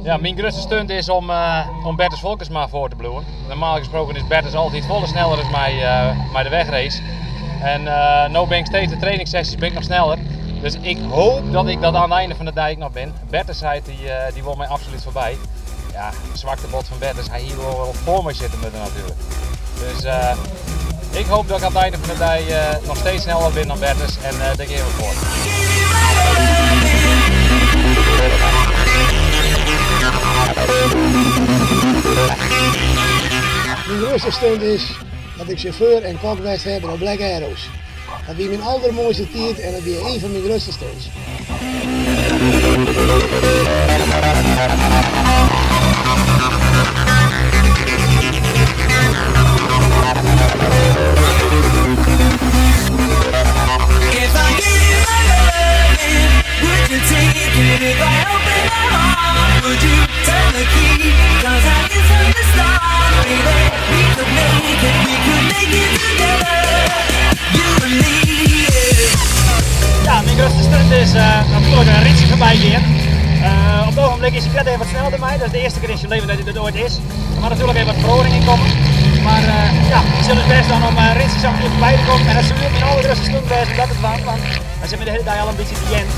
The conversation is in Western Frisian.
Ja, myn grutste stunt is om, om Bertus Folkersma foar te bliuwen. Normaal gesproken is Bertus altyd folle sneller as my mei de wegrace. En no bin ik steeds de trainingssessies bin ik noch sneller. Dus ik hoop dat ik dat oan it ein fan de dei ek noch bin. Bertus seit, dy, dy wol my absolút foarby. Ja, swakte bot fan Bertus, hy hie wol foar my sitte moatten natuerlik. Dus ik hoop dat ik oan it ein fan de dei noch steeds sneller bin dan Bertus en dêr gean we foar. Myn grutste stunt is dat ik sjauffeur en kok west ha by de Black Arrows. Dat wie myn aldermoaiste tiid en dat wie ien fan myn grutste stunts. Ja, myn grutste stunt is natuerlik in ritsje foarby gean. Op it ogenblik is hy krekt even wat sneller dan my. Dat is de earste kear yn syn leven dat hy dat oait is. Der moat natuerlik even wat feroaring yn komme. Mar ja, ik sil ús bêst dwaan om Ritchie sa meteen foarby te kommen. En dat soe myn aldergrutste stunt wêze om dat te dwaan, want dan sit my de hiele dei al in bytsje te jaan.